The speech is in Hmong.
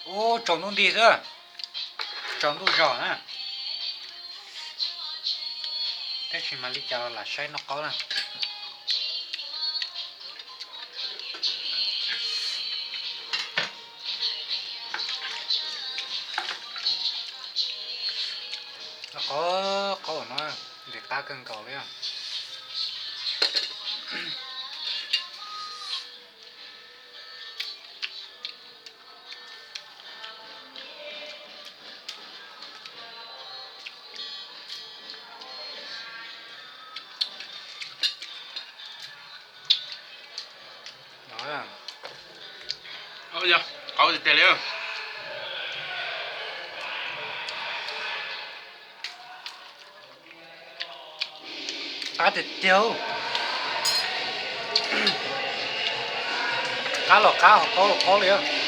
Ub, tsaus ntuj nti xwb, tsaus ntuj zog na. Tab sis mas li cas los lam saib noj qaub na. Noj qaub, qaub no ntxim qab kawg nkaus li. Qaub tiag tiag li. Qab tiag tiag. Qab los qab, qaub los qaub li.